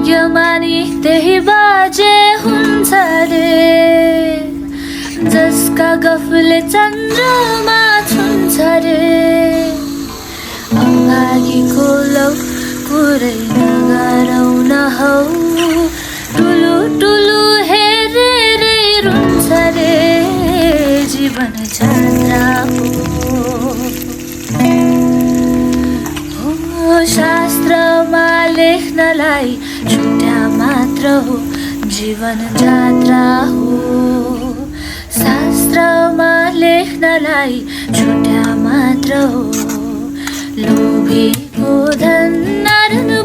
भाग्यमानी त्यही बाजे हुन्छ रे, जसका गफले चन्द्रमा छुन्छ रे। अभागीको लौ पुरै नगरौ न हौ, टुलु टुलु हेरेर रुन्छ रे, जीवन जात्रा हो। शास्त्रमा लेख्नलाई छुट्या मात्र हो, जीवन जात्रा हो। शास्त्रमा लेख्नलाई छुट्या मात्र हो, लोभीको धन नरनु